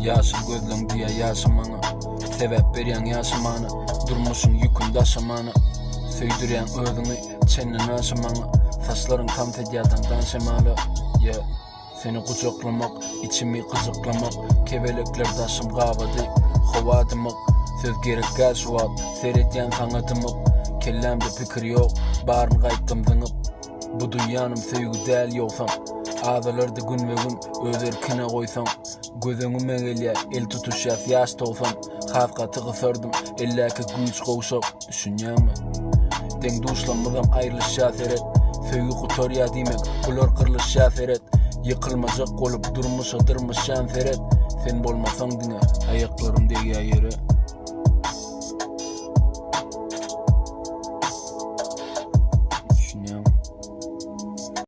Ýaşyl gözleň diýýär ýaşa maňa Sebäp berýäň ýaşamana Durmuşyň ýüküni daşamana Söýdürýäň özüňi çenden aşa maňa Saçlaryň tans edýär daňdan şemala Yeah Seni gujaklamak, içimi gyjyklamak Kebelekler daşym gabady, howa dymyk Söz gerek däl şu wagt, seredýän saňa dymyp Kellämde pikir ýok, baryn gaýtdym zyňyp Bu duýýanym söýgi däl ýogsam Azalardy günbe-gün öz erkine goýsaň Göz öňüme gelýär, el tutuşýas ýaş 90 Has gaty gysardym, eldäki güýç gowşak Düşünýäňmi? Deň-duşlarymyzam aýrylyşýar seret Söýgi gutarýar diýmek, bular gyrlyşýar seret Ýykylmajak bolup durmuşa dyrmyşýan seret Sen bolmasaň diňe aýaklarym degýär ýere.